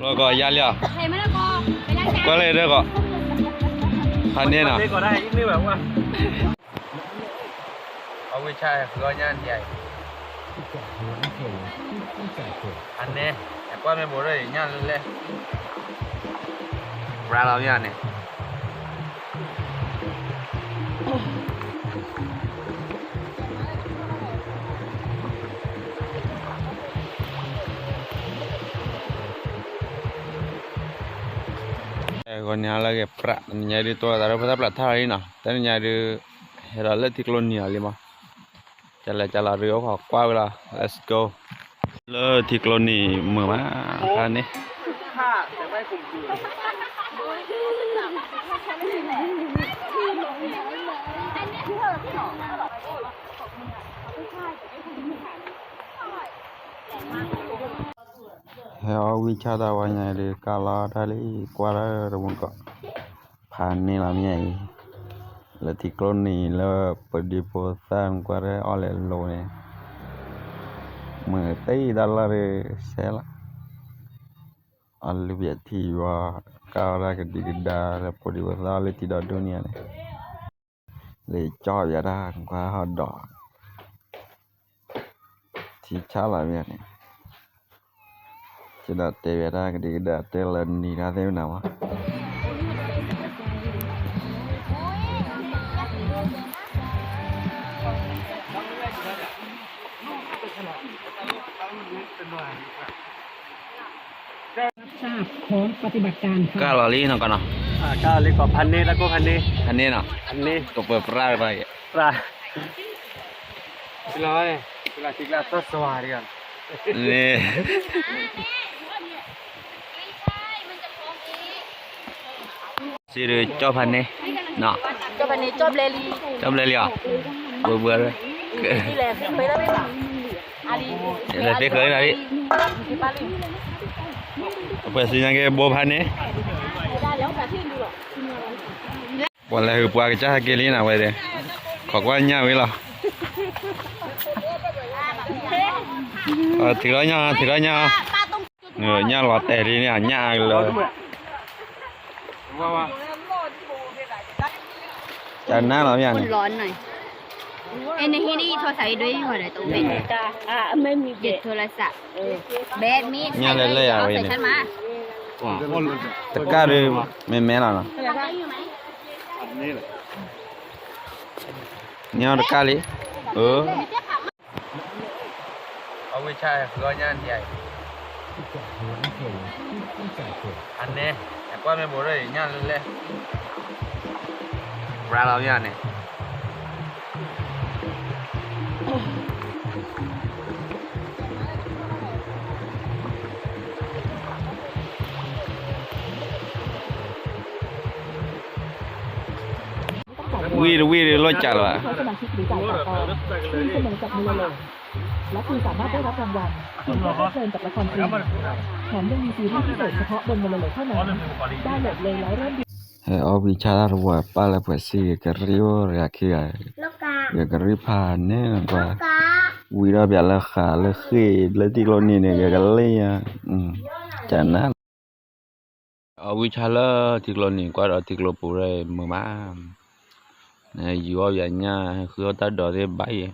လီၤကီးယါလံဧါ, ကွၢ်လၢဒၢကီး, ဖးန့ၢ်နီၤ, အဝဲဆၣ်ဃုအီၣ်ညၣ်န့ၣ်, ဖးန့ၢ်, ကွၢ်မ့ၢ်ဘိးဒီးညၣ်လဲၣ်, ရၤလီၤမ့ၢ်န့ၣ် ဂီၤန့ၣ်လၢက့ၤပြး တနံၤညါဒုး တိၢ်သးဒိၣ်ဖိသၣ်ပျၢၤထီၣ်လံနီၤ, တနံၤညါဒုး ဟဲဒီးလၢထံကျိနံၤလီၤလံမး, ကလဲၤကလီၤရ့အိၣ်ခိးကွၢ်ဝဲလီၤ, let's go. လၢထံကျိနံၤမုာ်မး, ဖးန့ၢ် ဟဲအီၣ်ဝံၣ်ဆၣ်တၢ်ဝဲညါဒီး ကၢ်လီၤတၢ်လံ, ကွၢ်တၢ်တမုာ်ကီး, ဖးန့ၢ်လီၤမ့ၢ်အံၤ, လၢထံကျိနံၤလၢပဒံဖိသၣ်ကွၢ်တၢ်အီၣ်လဲၤလိၤန့ၣ်, မုာ်သ့တၢ်လီၢ်ဒီး ဆဲးလီၤ, အီၣ်လၢပထံဝဲ, ကၢ်ဝဲဒၣ်ကဒံကဒါလၢပဒံဖိသၣ်အီၣ်လၢထံဒီဒိၣ်န့ၣ်န့ၣ်, လၢကၠီၣ်ဝဲဒၣ်ကွၢ်ဟီၣ်ဒီး ထံဆါလီၤမ့ၢ်န့ၣ်, ကဒီးတဲဝဲဒၣ်ကဒံကဒါတဲလၢနံၤတၢ်သ့ၣ်မနၤမး ကၢ်လီၤလံနီၤကီးနီၤ, ကၢ်လီၤလံကီးဖးန့ၢ်, ဖးန့ၢ်နီၤ, ကပၢၤပြၢ်တၢ်, စံးဒုးကၠီၣ်ဖးန့ၢ်, ကၠီၣ်ဖးန့ၢ်, ကၠီၣ်ဘျဲလံအီၤ, ဘှဲဘှဲ, လဲၤသ့ဃၢၤလံ, အပှဲၤစံညါက့ၤဘိဖးန့ၢ် ပှၤလဲၤဟုးပှၤကစၢ်ဟဲက့ၤလံနၤဝဲ, ခိးကွၢ်ညၣ်ဝံၤလီၤ, ထံလီၤညၣ်, ထံလီၤညၣ်, ညၣ်လီၤတဲာ်လံန့ၣ် အညၣ်လၢ ကနၣ်လီၤမ့ၢ်န့ၣ်, ညၣ်လဲၤလဲၤယၤဝဲန့ၣ်, တကၢ်ဒုး မ့ၢ်မဲလီၤနီၤ, န့ၢ်အီၤတကၢ်လံ, အဝဲဆၣ်ဃုအီၣ်ညၣ်န့ၣ်, ဖးန့ၢ်, ကွၢ်မ့ၢ်ဘိးဒီးညၣ်လဲၣ်, ရၤလီၤမ့ၢ်န့ၣ် ဝံၣ်တဝံၣ်ဒီးလီၤကၢ်လၢၤဘၣ်, และคุณสามารถได้รับรางวัล ส่วนลดเพลิดเพลินกับละครฟรี แถมยังมีซีรีส์พิเศษเฉพาะบนโมโนโลเท่านั้น ดาวน์โหลดเลยแล้วเริ่มดู ဟဲအီၣ်ဝံၣ်ဆၣ်တၢ်တဝဲ ပၢ်လၢပှဲၤစံၣ် ကရံၣ်အိၣ်တဂၤခံဂၤ, ယကရံၣ်ဖးန့ၢ်နကွၢ်, ဝံၣ်ဒီးပၠးလၢဃာ်လၢဃ့ၢ်လၢထံကျိနံၤန့ၣ် ကကလ့ၢ်ညါ, ကနၣ်လီၤ အီၣ်ဝံၣ်ဆၣ်လၢထံကျိနံၤ ကွၢ်ဒီးထံကျိပူၤရဲၣ်မုာ်မး, နယူၤအီၣ်ပၠးညၣ် ဃုအီၣ်တၢ်ဒိးသ့ၣ်ဘၣ်ယဲၢ်,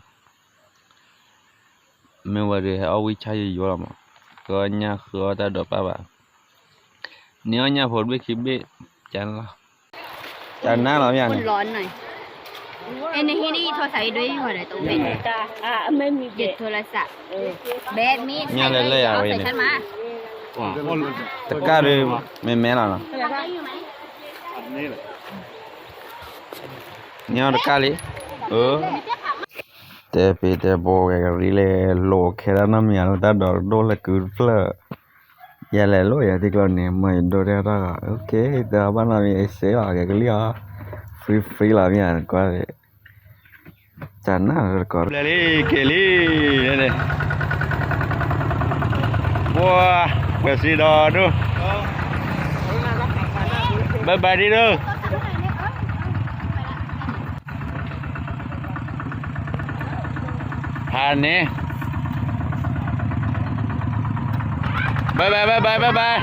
မ့ၢ်ဝဲဒၣ်ဟဲအီၣ်ဝံၣ်ဆၣ်ယိယိလီၤမး, ဃုအီၣ်ညၣ်ဃုအီၣ်တၢ်ဒိးပၢ်ဘၣ်, နအီၣ်ညၣ်ဖိတဘ့ၣ်ခံဘ့ၣ်, ကနၣ်လီၤ, ကနၣ်လီၤမ့ၢ်န့ၣ် ညၣ်လဲၤလဲၤယၤဝဲန့ၣ်, တကၢ်ဒုး မ့ၢ်မဲလီၤနီၤ, န့ၢ်အီၤတကၢ်လံ, တဲပ့ၤတဲဘိဂဲၤကရံၣ်လဲၤလိာ်ခဲဒၣ်နီတမံၤလၢတၢ်ဒိးတဒိၣ်လၢကုတဖျၢၣ်, ယလဲၤလိာ်ယၤထံကျိနံၤ မ့ၢ်ယဒိးတဲတၢ်ဂီၤ, တဘၣ်နီတမံၤအံၤစ့လီၤ ဂဲၤကလံၣ်အီၤ, free free လီၤမ့ၢ်ဧါ ကွၢ် ကနၣ်လၢတကီး ပျဲလံက့ၤလံ, ပှၤပှဲၤစံဒီးဒိၣ်, bye bye ဒ်ဒိၣ်, ဖးန့ၣ်, bye bye bye bye bye bye.